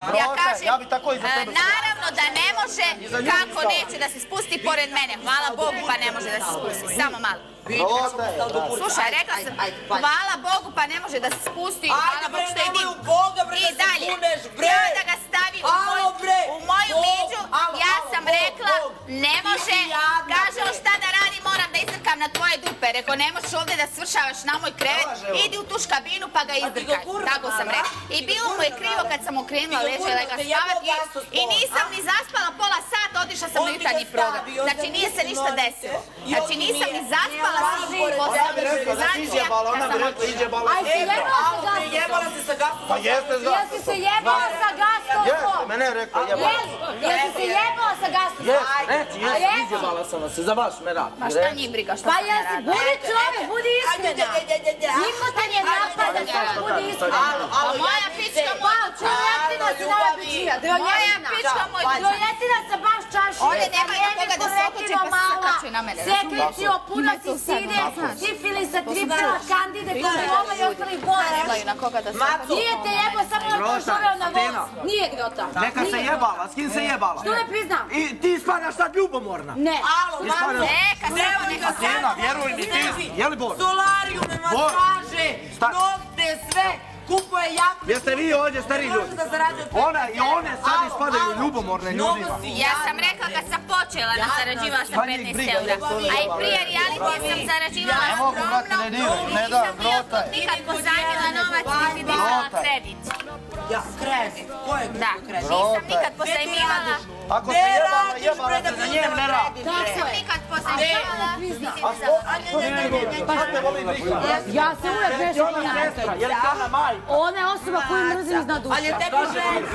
Ja kažem, naravno da ne može, kako neće da se spusti pored mene. Hvala Bogu pa ne može da se spusti, samo malo. Slušaj, rekla sam, hvala Bogu pa ne može da se spusti, hvala Bogu što je dim. I dalje, ja da ga stavi u moju miđu, ja sam rekla, ne može, kaže on šta da radi, moram da izrkam na tvoje dupe. Rekao, ne možeš ovdje da svršavaš na moj krevet, idi u tuš kabinu pa ga izdrkaj, tako sam rekla. I bilo mu je krivo kad sam okrenula ležela ga spavati i nisam ni zaspala pola sata, otišla sam na jutarnji program. Znači nije se ništa desilo. Znači nisam ni zaspala svih 8 organizacija. Aj si jebala sa Gastom? Pa jeste za... Jesi se jebala sa Gastom? Jeste, mene je rekao jebala. Jesi se jebala sa Gastom? Jeste, izjebala sam vas, za vaš me rad. Ma šta njih briga šta Pa sam ja jesi, radila? budi čovjek, budi iskrena. Niko te nije napada, samo budi iskrena. A moja pička Pa, čujetina si najpičija. Moja pička moj Čujetina sa baš čašije. Ovdje nema nikoga da se otoči pa se sakačuje na mene. Sekrecio, puno si sine, sifilisa, tripela, kandide, karcinoma i ostalih bolesti. Znaju na koga da se otoči. Nije te jebo, samo na to žoveo na voz. Nije grota. Neka se jebala, s kim se jebala? Što ne priznam? I ti spadaš sad ljubomorna. Ne. Neka samo neka Atena, vjeruj mi ti, je li Bor? Solarijume, masaže, nokte, sve, kupuje jako. Jeste vi ovdje stari ljudi? Ona i one sad ispadaju ljubomorne ljudima. Ja sam rekla kad sam počela da zarađivala sa 15 eura, a i prije realitija sam zarađivala skromno i nisam nikad pozajmila novac niti dizala kredit. Ja, kredit, ko je Da, nisam nikad pozajmivala. Ako se jebala, jebala se za njen ne rad. Nisam nikad pozajmivala. Ja se uvijek nešto Ona sestra, je li Kana majka? Ona je osoba koju mrzim iznad duše. Ali je tebi žena.